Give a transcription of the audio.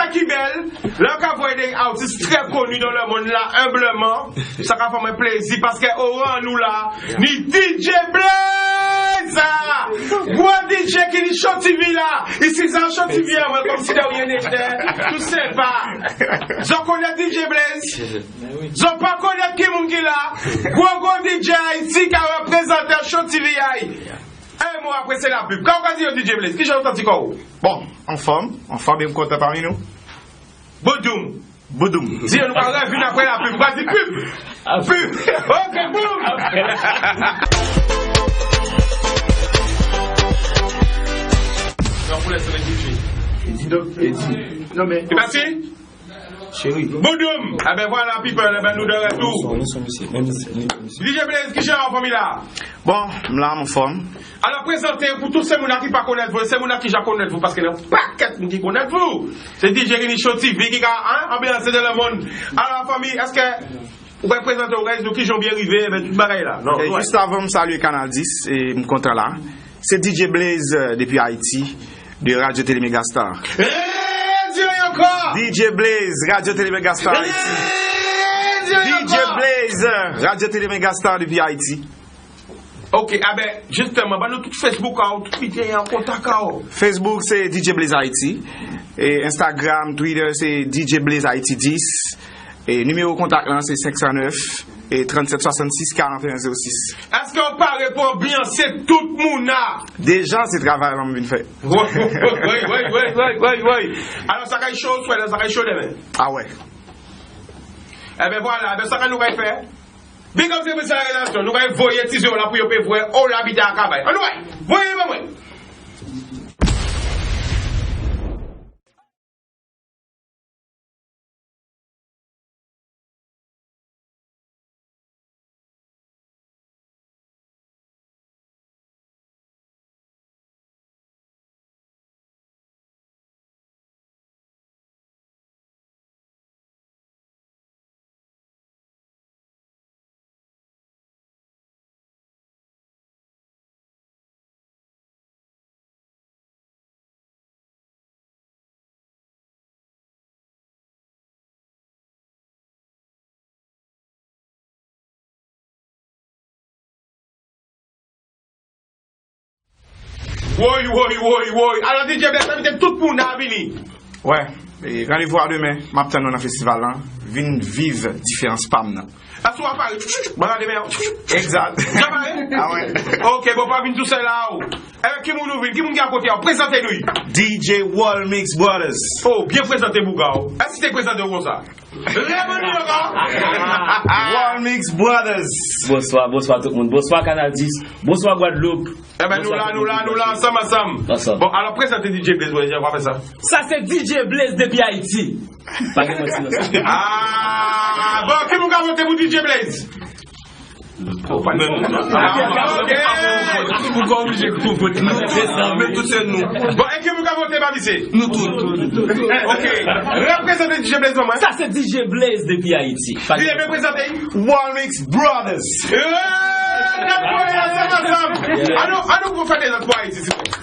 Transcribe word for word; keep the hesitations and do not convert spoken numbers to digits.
Ki bèl, lè w ka voye de atis trè koni dans le monde la, enbleman, sa ka fè mwen plezi, paske o ran nou la, ni D J Blaze! Gwo D J ki ni Show T V la, isi sa Show T V an, mwen kòmsi de rien n'était, tou senpa. Zò konèt D J Blaze? Zò pa konèt ki moun ki la? Gwo gwo D J Ayiti ka reprezante Show T V a. Ey, mwen apresye la pib. Ka w ka di yo D J Blaze? Kijan w santi kò w? Bon, anfòm, anfòm, e m kontan pami nou. Boudoum. Boudoum. Di yo nou ka revin apre la pib. Ou ka di pib. Pib. Ok, boum. Non, pou lè se D J. Edi, non, Edi. Non, men. E pati? Cheri. Boudoum. Eben vwala, people, eben nou de retou. Bonswa, bonswa, mesye. Men misye, men misye. D J Blaze, kijan w, fanmi la? Bon, m la, m anfòm. Alò, prezante pou tout se moun la ki pa konèt vou, se moun la ki ja konèt vou, paske gen yon pakèt moun ki konèt vou. Se D J ki ni Show T V ki ka, hein, anbyanse dans le monde. Alò, fanmi, èske ou pral prezante w, guys, nou kijan w byen rive, men tout bagay la? Non, e, jis avan m salye Kanal dis, e m kontan la. Se D J Blaze, euh, depi Ayiti, de Radio Télé Megastar. Eh, di l ankò! D J Blaze, Radio Télé Megastar Ayiti. Eh, di l ankò! D J Blaze, Radio Télé Megastar depi Ayiti. Ok, aben, jisteman, ban nou tout Facebook a w, tout Twitter a w, kontak a w. Facebook se D J Blaze Ayiti. E Instagram, Twitter se D J Blaze Ayiti dis. E nimewo kontak lan se senk san nèf e trannsèt swasannsis karanteyen zewo sis. Èske w pare pou anbyanse tout moun a? Deja se travay la m vin fè. Woy, woy, woy. Alò, sa kay cho, swè la, sa kay cho demen. A wè. Eben vwala, eben sa kay nou kay fè? Big up se pou sa relasyon, nou kay voye ti zye w la pou yo pe vwè, o labite akabay. Ann wè, voye ban mwen. Woy, woy, woy, woy. Alò, D J Blaze envite tout moun a vini. Wè, e, randevou a demen. M ap tann nou nan festival lan. Vin viv diferans pa m nan. Èske w ap pare? Mwen rale men w. Egzat. Deja pare? A wè. Ok, bon, pa vin tousèl la, o. Avèk ki moun ou vin? Ki moun ki akote a w? Prezante nou. D J World Mix Brothers. O, byen prezante, bouga w. Èske te prezante w konsa? Leve nou ankò. World Mix Brothers. Bonswa, bonswa tout moun. Bonswa Kanal dis. Bonswa Gwadloup. Eben, nou la, nou la, nou la, ansanm, ansanm. Ansanm. Bon, alò, prezante D J Blaze, mwen, jan w ap fè sa. Sa se D J Blaze depi Ayiti. Pa gen manti nan sa. Ah, bon, ki moun ka vote pou D J Blaze? Ou pa nan. Ah, ok. Ou pa oblije pou vote. Nou tout, men tout se nou. Bon, e ki moun ka vote pa misye? Nou tout. Ok. Reprezante D J Blaze ban mwen. Sa se D J Blaze depi Ayiti. D J Blaze prezante. World Mix Brothers. Eh, n ap kole ansanm, ansanm. Annou, annou pou fete lòt bò Ayiti, silvouplè.